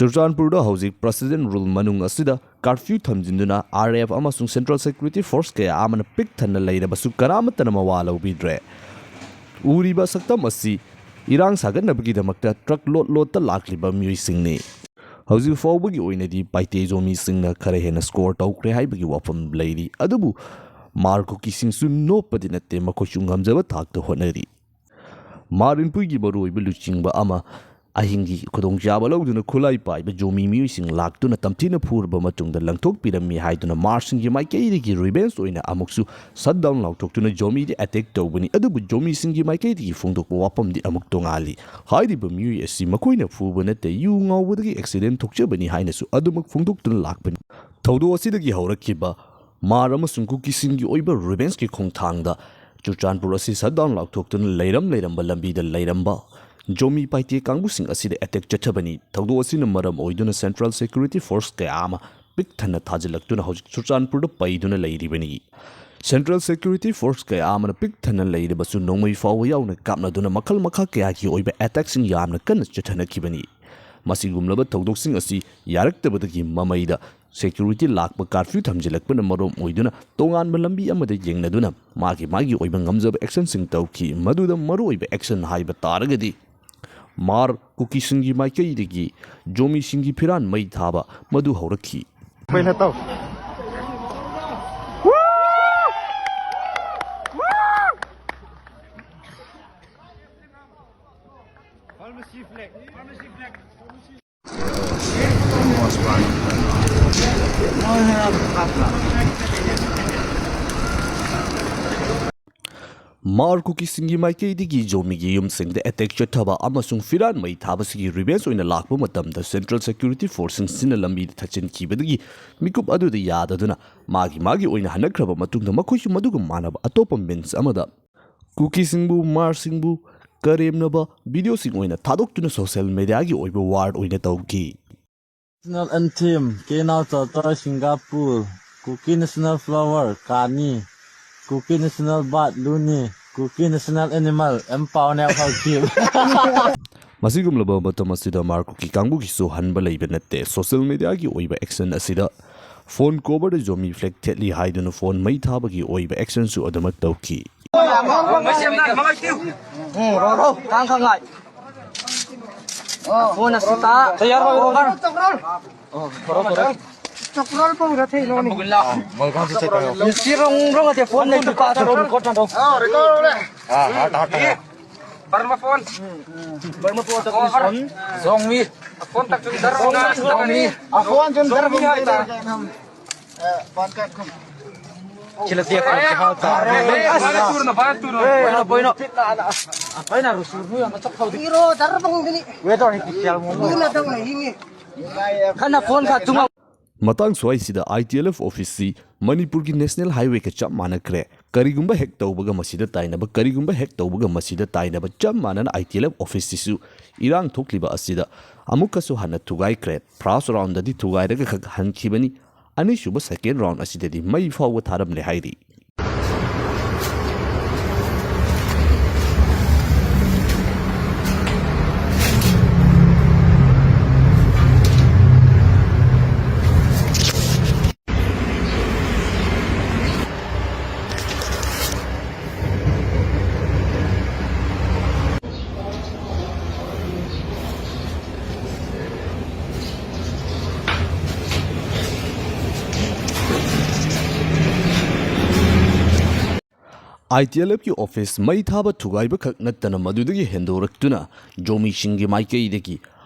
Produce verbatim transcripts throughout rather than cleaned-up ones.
ꯆꯨꯔꯆꯥꯟꯄꯨꯔꯗ ꯍꯧꯖꯤꯛ president rule ꯃꯅꯨꯡ ꯑꯁꯤꯗ ꯀꯥꯔꯐ꯭ꯌꯨ ꯊꯝꯖꯤꯟꯗꯨꯅ ꯑꯥꯔ ꯑꯦꯐ ꯑꯃꯁꯨꯡ ꯁꯦꯟꯇ꯭ꯔꯦꯜ ꯁꯦꯀ꯭ꯌꯨꯔꯤꯇꯤ ꯐꯣꯔꯁ ꯀꯌꯥ ꯑꯃꯅ ꯄꯤꯛ ꯊꯟꯅ ꯂꯩꯔꯕꯁꯨ ꯀꯅꯥꯃꯠꯇꯅ ꯃꯋꯥ ꯂꯧꯕꯤꯗ꯭ꯔꯦ꯫ ꯎꯔꯤꯕ ꯁꯛꯇꯝ ꯑꯁꯤ ꯏꯔꯥꯡ ꯁꯥꯒꯠꯅꯕꯒꯤꯗꯃꯛꯇ ꯇ꯭ꯔꯛ ꯂꯣꯠ ꯂꯣꯠꯇ ꯂꯥꯛꯂꯤꯕ ꯃꯤꯑꯣꯏꯁꯤꯡꯅꯤ꯫ ꯍꯧꯖꯤꯛ ꯐꯥꯎꯕꯒꯤ ꯑꯣꯏꯅꯗꯤ ꯄꯥꯏꯇꯦ ꯖꯣꯃꯤꯁꯤꯡꯅ ꯈꯔ ꯍꯦꯟꯅ ꯁ꯭ꯀꯣꯔ ꯇꯧꯈ꯭ꯔꯦ ꯍꯥꯏꯕꯒꯤ ꯋꯥꯐꯝ ꯂꯩꯔꯤ, ꯑꯗꯨꯕꯨ ꯃꯥꯔ ꯀꯨꯀꯤꯁꯤꯡꯁꯨ ꯅꯣꯞꯄꯗꯤ ꯅꯠꯇꯦ, ꯃꯈꯣꯏꯁꯨ ꯉꯝꯖꯕ ꯊꯥꯛꯇ ꯍꯣꯠꯅꯔꯤ꯫ ꯃꯥꯔ ꯏꯟꯄꯨꯏꯒꯤ ꯃꯔꯨꯑꯣꯏꯕ ꯂꯨꯆꯤꯡꯕ ꯑꯃ ꯑꯍꯤꯡꯒꯤ ꯈꯨꯗꯣꯡꯆꯥꯕ ꯂꯧꯗꯨꯅ ꯈꯨꯠꯂꯥꯏ ꯄꯥꯏꯕ ꯖꯣꯃꯤ ꯃꯤꯑꯣꯏꯁꯤꯡ ꯂꯥꯛꯇꯨꯅ ꯇꯝꯊꯤꯅ ꯐꯨꯔꯕ ꯃꯇꯨꯡꯗ ꯂꯪꯊꯣꯛꯄꯤꯔꯝꯃꯤ ꯍꯥꯏꯗꯨꯅ ꯃꯥꯔꯁꯤꯡꯒꯤ ꯃꯥꯏꯀꯩꯗꯒꯤ ꯔꯤꯚꯦꯟꯁ ꯑꯣꯏꯅ ꯑꯃꯨꯛꯁꯨ ꯁꯠ ꯗꯥꯎꯟ ꯂꯥꯎꯊꯣꯛꯇꯨꯅ ꯖꯣꯃꯤꯗ ꯑꯦꯇꯦꯛ ꯇꯧꯕꯅꯤ꯫ ꯑꯗꯨꯕꯨ ꯖꯣꯃꯤꯁꯤꯡꯒꯤ ꯃꯥꯏꯀꯩꯗꯒꯤ ꯐꯣꯡꯗꯣꯛꯄ ꯋꯥꯐꯝꯗꯤ ꯑꯃꯨꯛ ꯇꯣꯉꯥꯜꯂꯤ꯫ ꯍꯥꯏꯔꯤꯕ ꯃꯤꯑꯣꯏ ꯑꯁꯤ ꯃꯈꯣꯏꯅ ꯐꯨꯕ ꯅꯠꯇꯦ, ꯌꯨ ꯉꯥꯎꯕꯗꯒꯤ ꯑꯦꯛꯁꯤꯗꯦꯟ ꯊꯣꯛꯆꯕꯅꯤ ꯍꯥꯏꯅꯁꯨ ꯑꯗꯨꯃꯛ ꯐꯣꯡꯗꯣꯛꯇꯨꯅ ꯂꯥꯛꯄꯅꯤ꯫ ꯊꯧꯗꯣꯛ ꯑꯁꯤꯗꯒꯤ ꯍꯧꯔꯛꯈꯤꯕ ꯃꯥꯔ ꯑꯃꯁꯨꯡ ꯀꯨꯀꯤꯁꯤꯡꯒꯤ ꯑꯣꯏꯕ ꯔꯤꯚꯦꯟꯁꯀꯤ ꯈꯣꯡꯊꯥꯡꯗ ꯆꯨꯔꯆꯥꯟꯄꯨꯔ ꯑꯁꯤ ꯁꯠ ꯗꯥꯎꯟ ꯂꯥꯎꯊꯣꯛꯇꯨꯅ ꯂꯩꯔꯝ ꯂꯩꯔꯝꯕ ꯂꯝꯕꯤꯗ ꯂꯩꯔꯝꯕ ꯖꯣꯃꯤ ꯄꯥꯏꯇꯦ ꯀꯥꯡꯕꯨꯁꯤꯡ ꯑꯁꯤꯗ ꯑꯦꯇꯦꯛ ꯆꯠꯊꯕꯅꯤ꯫ ꯊꯧꯗꯣꯛ ꯑꯁꯤꯅ ꯃꯔꯝ ꯑꯣꯏꯗꯨꯅ ꯁꯦꯟꯇ꯭ꯔꯦꯜ ꯁꯦꯀ꯭ꯌꯨꯔꯤꯇꯤ ꯐꯣꯔꯁ ꯀꯌꯥ ꯑꯃ ꯄꯤꯛ ꯊꯟꯅ ꯊꯥꯖꯤꯜꯂꯛꯇꯨꯅ ꯍꯧꯖꯤꯛ ꯆꯨꯔꯆꯥꯟꯄꯨꯔꯗ ꯄꯩꯗꯨꯅ ꯂꯩꯔꯤꯕꯅꯤ꯫ ꯁꯦꯟꯇ꯭ꯔꯦꯜ ꯁꯦꯀ꯭ꯌꯨꯔꯤꯇꯤ ꯐꯣꯔꯁ ꯀꯌꯥ ꯑꯃꯅ ꯄꯤꯛ ꯊꯟꯅ ꯂꯩꯔꯕꯁꯨ ꯅꯣꯡꯃꯩ ꯐꯥꯎꯕ ꯌꯥꯎꯅ ꯀꯥꯞꯅꯗꯨꯅ ꯃꯈꯜ ꯃꯈꯥ ꯀꯌꯥꯒꯤ ꯑꯣꯏꯕ ꯑꯦꯇꯦꯛꯁꯤꯡ ꯌꯥꯝꯅ ꯀꯟꯅ ꯆꯠꯊꯅꯈꯤꯕꯅꯤ꯫ ꯃꯁꯤꯒꯨꯝꯂꯕ ꯊꯧꯗꯣꯛꯁꯤꯡ ꯑꯁꯤ ꯌꯥꯔꯛꯇꯕꯗꯒꯤ ꯃꯃꯩꯗ ꯁꯦꯀ꯭ꯌꯨꯔꯤꯇꯤ ꯂꯥꯛꯄ ꯀꯥꯔꯐ꯭ꯌꯨ ꯊꯝꯖꯤꯜꯂꯛꯄꯅ ꯃꯔꯝ ꯑꯣꯏꯗꯨꯅ ꯇꯣꯉꯥꯟꯕ ꯂꯝꯕꯤ ꯑꯃꯗ ꯌꯦꯡꯅꯗꯨꯅ ꯃꯥꯒꯤ ꯃꯥꯒꯤ ꯑꯣꯏꯕ ꯉꯝꯖꯕ ꯑꯦꯛꯁꯟꯁꯤꯡ ꯇꯧꯈꯤ꯫ ꯃꯗꯨꯗ ꯃꯔꯨꯑꯣꯏꯕ ꯑꯦꯛꯁꯟ ꯍꯥꯏꯕ ꯇꯥꯔꯒꯗꯤ ꯃꯥꯔ ꯀꯨꯀꯤꯁꯤꯡꯒꯤ ꯃꯥꯏꯀꯩꯗꯒꯤ ꯖꯣꯃꯤꯁꯤꯡꯒꯤ ꯐꯤꯔꯥꯟ ꯃꯩ ꯊꯥꯕ ꯃꯗꯨ ꯍꯧꯔꯛꯈꯤ꯫ ꯃꯥꯔ ꯀꯨꯀꯤꯁꯤꯡꯒꯤ ꯃꯥꯏꯀꯩꯗꯒꯤ ꯖꯣꯃꯤꯒꯤ ꯌꯨꯝꯁꯤꯡꯗ ꯑꯦꯇꯦꯛ ꯆꯠꯊꯕ ꯑꯃꯁꯨꯡ ꯐꯤꯔꯥꯟ ꯃꯩ ꯊꯥꯕꯁꯤꯒꯤ ꯔꯤꯚꯦꯟꯁ ꯑꯣꯏꯅ ꯂꯥꯛꯄ ꯃꯇꯝꯗ ꯁꯦꯟꯇ꯭ꯔꯦꯜ ꯁꯦꯀ꯭ꯌꯨꯔꯤꯇꯤ ꯐꯣꯔꯁꯁꯤꯡꯁꯤꯅ ꯂꯝꯕꯤꯗ ꯊꯠꯆꯤꯟꯈꯤꯕꯗꯒꯤ ꯃꯤꯀꯨꯞ ꯑꯗꯨꯗ ꯌꯥꯗꯗꯨꯅ ꯃꯥꯒꯤ ꯃꯥꯒꯤ ꯑꯣꯏꯅ ꯍꯟꯅꯈ꯭ꯔꯕ ꯃꯇꯨꯡꯗ ꯃꯈꯣꯏꯁꯨ ꯃꯗꯨꯒ ꯃꯥꯟꯅꯕ ꯑꯇꯣꯞꯄ ꯃꯤꯟꯁ ꯑꯃꯗ ꯀꯨꯀꯤꯁꯤꯡꯕꯨ, ꯃꯥꯔꯁꯤꯡꯕꯨ ꯀꯔꯦꯝꯅꯕ ꯚꯤꯗꯤꯑꯣꯁꯤꯡ ꯑꯣꯏꯅ ꯊꯥꯗꯣꯛꯇꯨꯅ ꯁꯣꯁꯤꯌꯦꯜ ꯃꯦꯗꯤꯌꯥꯒꯤ ꯑꯣꯏꯕ ꯋꯥꯔ ꯑꯣꯏꯅ ꯇꯧꯈꯤ꯫ National anthem, Kei Nau Chawtaw Singapore, Kuki national flower, Kani. ꯀꯨꯀꯤ ꯅꯦꯁꯅꯦꯜ ꯕꯥꯔꯗ ꯂꯨꯅꯤ꯫ ꯀꯨꯀꯤ ꯅꯦꯁꯅꯦꯜ ꯑꯦꯅꯤꯃꯦꯜ ꯑꯦꯝ ꯄꯥꯎꯅꯦ ꯍꯧꯈꯤꯕ꯫ ꯃꯁꯤꯒꯨꯝꯂꯕ ꯃꯇꯝ ꯑꯁꯤꯗ ꯃꯥꯔ ꯀꯨꯀꯤ ꯀꯥꯡꯕꯨꯒꯤꯁꯨ ꯍꯟꯕ ꯂꯩꯕ ꯅꯠꯇꯦ꯫ ꯁꯣꯁꯤꯌꯦꯜ ꯃꯤꯗꯤꯌꯥꯒꯤ ꯑꯣꯏꯕ ꯑꯦꯛꯁꯟ ꯑꯁꯤꯗ ꯐꯣꯟ ꯀꯣꯚꯔꯗ ꯖꯣꯃꯤ ꯐ꯭ꯂꯦꯛ ꯊꯦꯠꯂꯤ ꯍꯥꯏꯗꯨꯅ ꯐꯣꯟ ꯃꯩ ꯊꯥꯕꯒꯤ ꯑꯣꯏꯕ ꯑꯦꯛꯁꯟꯁꯨ ꯑꯗꯨꯃꯛ ꯇꯧꯈꯤ꯫ ꯐꯣꯟ ꯑꯁꯤ ꯇꯥ꯫ ꯆꯣꯀ꯭ꯔꯣꯜ ꯄꯧꯔ ꯊꯦꯡꯅꯣꯅꯤ꯫ ꯁꯤ ꯔꯣꯡ ꯔꯣꯡ ꯑꯇꯦ ꯐꯣꯟ ꯂꯩ ꯇꯨ ꯄꯥ ꯆꯣꯀ꯭ꯔꯣꯜ ꯀꯣ ꯊꯥꯡꯗꯣ꯫ ꯕꯔꯃ ꯐꯣꯟ꯫ ꯕꯔꯃ ꯐꯣꯟ ꯆꯣꯀ꯭ꯔꯣꯜ ꯐꯣꯟ꯫ ꯖꯣꯡꯃꯤ꯫ ꯐꯣꯟ ꯇꯛ ꯆꯨꯝ ꯗꯔ ꯔꯣꯡ ꯖꯣꯡꯃꯤ꯫ ꯐꯣꯟ ꯆꯨꯝ ꯗꯔ ꯔꯣꯡ ꯍꯥꯏ ꯇꯥ꯫ ꯆꯤꯂ ꯇꯦꯛ ꯄꯣꯠ ꯀꯤ ꯍꯥꯎ ꯇꯥ꯫ ꯕꯥꯏ ꯇꯨꯔꯅ ꯕꯥꯏ ꯇꯨꯔꯅ꯫ ꯕꯣꯏꯅꯣ ꯕꯣꯏꯅꯣ꯫ ꯕꯥꯏꯅ ꯔꯨꯁꯨꯔ ꯅꯨ ꯌꯥꯝꯅ ꯆꯞ ꯐꯥꯎꯗꯤ꯫ ꯏꯔꯣ ꯗꯔ ꯕꯪꯗꯅꯤ꯫ ꯋꯦꯗꯔ ꯍꯤ ꯀꯤꯌꯥꯜ ꯃꯣ꯫ ꯂꯨꯅ ꯇꯧꯅ ꯍꯤꯡꯉꯤ꯫ ꯈꯟꯅ ꯐꯣꯟ ꯈ ꯇꯨꯡ꯫ ꯃꯇꯥꯡ ꯁ꯭ꯋꯥꯏꯁꯤꯗ ꯑꯥꯏ ꯇꯤ ꯑꯦꯜ ꯑꯦꯐ ꯑꯣꯐꯤꯁꯁꯤ ꯃꯅꯤꯄꯨꯔꯒꯤ ꯅꯦꯁꯅꯦꯜ ꯍꯥꯏꯋꯦꯒ ꯆꯞ ꯃꯥꯟꯅꯈ꯭ꯔꯦ꯫ ꯀꯔꯤꯒꯨꯝꯕ ꯍꯦꯛ ꯇꯧꯕꯒ ꯃꯁꯤꯗ ꯇꯥꯏꯅꯕ, ꯀꯔꯤꯒꯨꯝꯕ ꯍꯦꯛ ꯇꯧꯕꯒ ꯃꯁꯤꯗ ꯇꯥꯏꯅꯕ ꯆꯞ ꯃꯥꯟꯅꯅ ꯑꯥꯏ ꯇꯤ ꯑꯦꯜ ꯑꯦꯐ ꯑꯣꯐꯤꯁꯁꯤꯁꯨ ꯏꯔꯥꯡ ꯊꯣꯛꯂꯤꯕ ꯑꯁꯤꯗ ꯑꯃꯨꯛꯀꯁꯨ ꯍꯟꯅ ꯊꯨꯒꯥꯏꯈ꯭ꯔꯦ꯫ ꯐꯥꯔꯁ ꯔꯥꯎꯟꯗꯗꯤ ꯊꯨꯒꯥꯏꯔꯒ ꯈꯛ ꯍꯟꯈꯤꯕꯅꯤ꯫ ꯑꯅꯤꯁꯨꯕ ꯁꯦꯀꯦꯟ ꯔꯥꯎꯟ ꯑꯁꯤꯗꯗꯤ ꯃꯩ ꯐꯥꯎꯕ ꯊꯥꯔꯝꯂꯦ ꯍꯥꯏꯔꯤ꯫ ꯑꯥꯏ ꯇꯤ ꯑꯦꯜ ꯑꯦꯐꯀꯤ ꯑꯣꯐꯤꯁ ꯃꯩ ꯊꯥꯕ ꯊꯨꯒꯥꯏꯕ ꯈꯛ ꯅꯠꯇꯅ ꯃꯗꯨꯗꯒꯤ ꯍꯦꯟꯗꯣꯔꯛꯇꯨꯅ ꯖꯣꯃꯤꯁꯤꯡꯒꯤ ꯃꯥꯏꯀꯩꯗꯒꯤ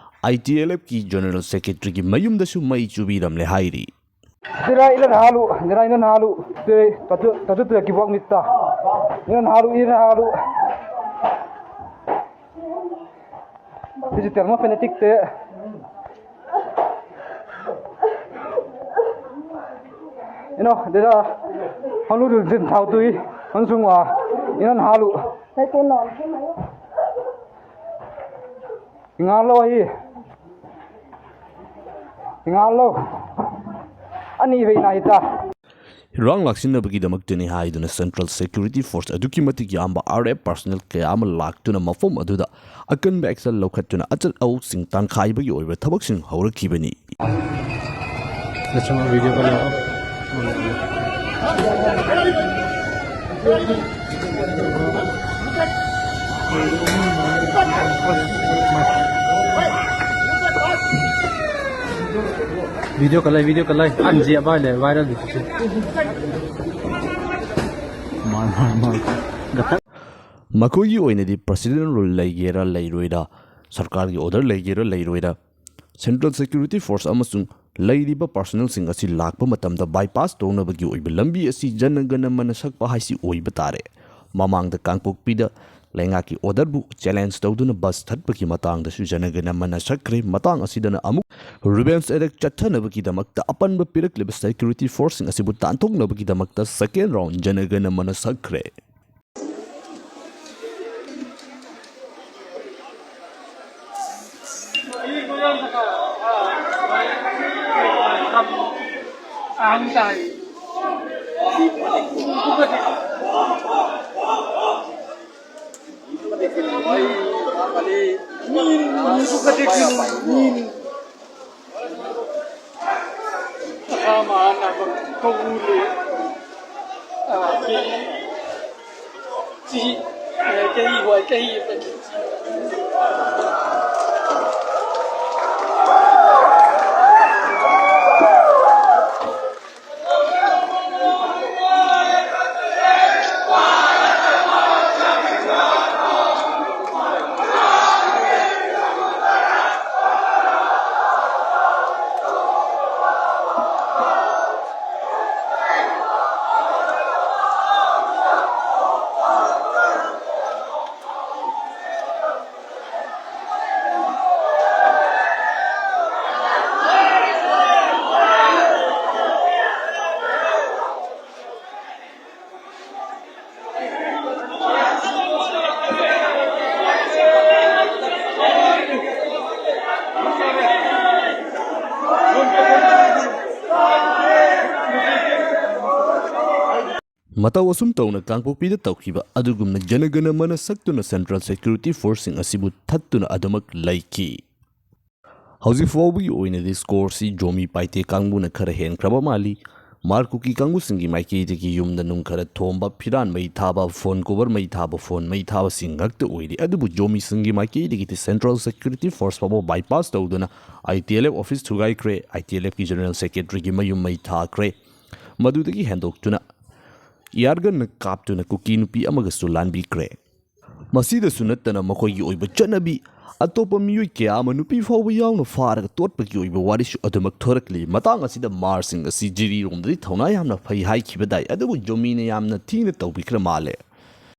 ꯑꯥꯏ ꯇꯤ ꯑꯦꯜ ꯑꯦꯐꯀꯤ ꯖꯦꯅꯔꯦꯜ ꯁꯦꯀ꯭ꯔꯦꯇꯔꯤꯒꯤ ꯃꯌꯨꯝꯗꯁꯨ ꯃꯩ ꯆꯨꯕꯤꯔꯝꯂꯦ ꯍꯥꯏꯔꯤ꯫ Dira ina halu, dira ina halu, te tatu tatu te kibok mita. Ina halu, ina halu. Digital ma fanatic te. Ino, dira halu dul din thau tui, han sungwa. Ina halu. Ngalo hi. Ngalo. Ani veina hita. ꯏꯔꯥꯡ ꯂꯥꯛꯁꯤꯟꯅꯕꯒꯤꯗꯃꯛꯇꯅꯤ ꯍꯥꯏꯗꯨꯅ Central Security Force ꯑꯗꯨꯛꯀꯤ ꯃꯇꯤꯛ ꯌꯥꯝꯕ R F personnel ꯀꯌꯥ ꯑꯃ ꯂꯥꯛꯇꯨꯅ ꯃꯐꯝ ꯑꯗꯨꯗ ꯑꯀꯟꯕ action ꯂꯧꯈꯠꯇꯨꯅ ꯑꯆꯠ ꯑꯋꯣꯛꯁꯤꯡ ꯇꯥꯟꯈꯥꯏꯕꯒꯤ ꯑꯣꯏꯕ ꯊꯕꯛꯁꯤꯡ ꯍꯧꯔꯛꯈꯤꯕꯅꯤ꯫ Video kalai, video kalai. Anji apa le viral di sini. ꯃꯈꯣꯏꯒꯤ ꯑꯣꯏꯅꯗꯤ President rule ꯂꯩꯒꯦꯔꯥ ꯂꯩꯔꯣꯏꯔꯥ, ꯁꯔꯀꯥꯔꯒꯤ order ꯂꯩꯒꯦꯔꯥ ꯂꯩꯔꯣꯏꯔꯥ, Central Security Force ꯑꯃꯁꯨꯡ ꯂꯩꯔꯤꯕ personnelꯁꯤꯡ ꯑꯁꯤ ꯂꯥꯛꯄ ꯃꯇꯝꯗ bypass ꯇꯧꯅꯕꯒꯤ ꯑꯣꯏꯕ ꯂꯝꯕꯤ ꯑꯁꯤ ꯖꯅꯒꯅꯃꯅ ꯁꯛꯄ ꯍꯥꯏꯁꯤ ꯑꯣꯏꯕ ꯇꯥꯔꯦ꯫ ꯃꯃꯥꯡꯗ ꯀꯥꯡꯄꯣꯛꯄꯤꯗ ꯂꯩꯉꯥꯛꯀꯤ orderꯕꯨ challenge ꯇꯧꯗꯨꯅ bus ꯊꯠꯄꯒꯤ ꯃꯇꯥꯡꯗꯁꯨ ꯖꯅꯒꯅꯃꯅ ꯁꯛꯈ꯭ꯔꯦ꯫ ꯃꯇꯥꯡ ꯑꯁꯤꯗꯅ ꯑꯃꯨꯛ revenge attack ꯆꯠꯊꯅꯕꯒꯤꯗꯃꯛꯇ ꯑꯄꯟꯕ ꯄꯤꯔꯛꯂꯤꯕ security forceꯁꯤꯡ ꯑꯁꯤꯕꯨ ꯇꯥꯟꯊꯣꯛꯅꯕꯒꯤꯗꯃꯛꯇ second round ꯖꯅꯒꯅꯃꯅ ꯁꯛꯈ꯭ꯔꯦ꯫ ꯃꯇꯧ ꯑꯁꯨꯝ ꯇꯧꯅ ꯀꯥꯡꯄꯣꯛꯄꯤꯗ ꯇꯧꯈꯤꯕ ꯑꯗꯨꯒꯨꯝꯅ ꯖꯅꯒꯅ ꯃꯅ ꯁꯛꯇꯨꯅ Central Security Forceꯁꯤꯡ ꯑꯁꯤꯕꯨ ꯊꯠꯇꯨꯅ ꯑꯗꯨꯃꯛ ꯂꯩꯈꯤ꯫ ꯍꯧꯖꯤꯛ ꯐꯥꯎꯕꯒꯤ ꯑꯣꯏꯅꯗꯤ scoreꯁꯤ ꯖꯣꯃꯤ ꯄꯥꯏꯇꯦ ꯀꯥꯡꯕꯨꯅ ꯈꯔ ꯍꯦꯟꯈ꯭ꯔꯕ ꯃꯥꯜꯂꯤ꯫ ꯃꯥꯔ ꯀꯨꯀꯤ ꯀꯥꯡꯕꯨꯁꯤꯡꯒꯤ ꯃꯥꯏꯀꯩꯗꯒꯤ ꯌꯨꯝꯗ ꯅꯨꯡ ꯈꯔ ꯊꯣꯝꯕ, ꯐꯤꯔꯥꯟ ꯃꯩ ꯊꯥꯕ, ꯐꯣꯟ ꯀꯣꯚꯔ ꯃꯩ ꯊꯥꯕ, ꯐꯣꯟ ꯃꯩ ꯊꯥꯕꯁꯤꯡ ꯉꯥꯛꯇ ꯑꯣꯏꯔꯤ꯫ ꯑꯗꯨꯕꯨ ꯖꯣꯃꯤꯁꯤꯡꯒꯤ ꯃꯥꯏꯀꯩꯗꯒꯤꯗꯤ Central Security Force ꯐꯥꯎꯕ bypass ꯇꯧꯗꯨꯅ ITLF office ꯊꯨꯒꯥꯏꯈ꯭ꯔꯦ, ITLFꯀꯤ General Secretaryꯒꯤ ꯃꯌꯨꯝ ꯃꯩ ꯊꯥꯈ꯭ꯔꯦ꯫ ꯃꯗꯨꯗꯒꯤ ꯍꯦꯟꯗꯣꯛꯇꯨꯅ ꯏꯌꯥꯔꯒꯟꯅ ꯀꯥꯞꯇꯨꯅ ꯀꯨꯀꯤ ꯅꯨꯄꯤ ꯑꯃꯒꯁꯨ ꯂꯥꯟꯕꯤꯈ꯭ꯔꯦ꯫ ꯃꯁꯤꯗꯁꯨ ꯅꯠꯇꯅ ꯃꯈꯣꯏꯒꯤ ꯑꯣꯏꯕ ꯆꯠꯅꯕꯤ, ꯑꯇꯣꯞꯄ ꯃꯤꯑꯣꯏ ꯀꯌꯥ ꯑꯃ ꯅꯨꯄꯤ ꯐꯥꯎꯕ ꯌꯥꯎꯅ ꯐꯥꯔꯒ ꯇꯣꯠꯄꯒꯤ ꯑꯣꯏꯕ ꯋꯥꯔꯤꯁꯨ ꯑꯗꯨꯃꯛ ꯊꯣꯔꯛꯂꯤ꯫ ꯃꯇꯥꯡ ꯑꯁꯤꯗ ꯃꯥꯔꯁꯤꯡ ꯑꯁꯤ ꯖꯤꯔꯤꯔꯣꯝꯗꯗꯤ ꯊꯧꯅꯥ ꯌꯥꯝꯅ ꯐꯩ ꯍꯥꯏꯈꯤꯕ ꯇꯥꯏ, ꯑꯗꯨꯕꯨ ꯖꯣꯃꯤꯅ ꯌꯥꯝꯅ ꯊꯤꯅ ꯇꯧꯕꯤꯈ꯭ꯔ ꯃꯥꯜꯂꯦ꯫